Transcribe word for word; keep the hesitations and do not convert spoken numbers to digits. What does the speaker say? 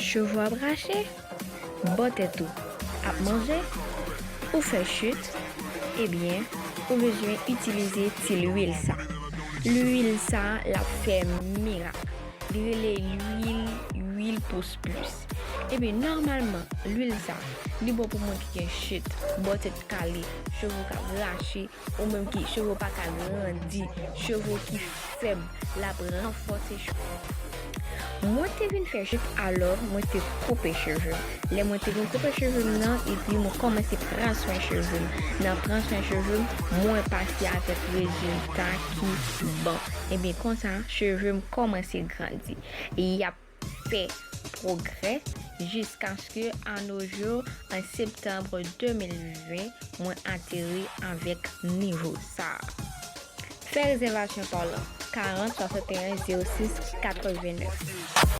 Cheve w ap rache, bò tèt ou ap manje, ou fè chit, ebyen, ou bezwen itilize ti lwil sa. Lwil sa, l ap fè mirak. Li rele lwil, lwil Pousse Plus. Ebyen, nòmalman, lwil sa, li bon pou moun ki gen chit, bò tèt kale, cheve w k ap rache, ou menm ki cheve w pa ka grandi, cheve w ki fèb, l ap ranfòse cheve. Mwen te vin fè chit, alò mwen te koupe cheve m. Lè mwen te vin koupe cheve m nan, epi mwen kòmanse pran swen cheve m. Nan pran swen cheve m, mwen pase avèk rezilta ki bon. Ebyen, konsa, cheve m kòmanse grandi. Y ap fè pwogrè jiskaske anojou, an septanm de mil ven, mwen ateri avèk nivo sa. Fè rezèvasyon pa w lan karant swasanteyen zewo sis katrevennnèf.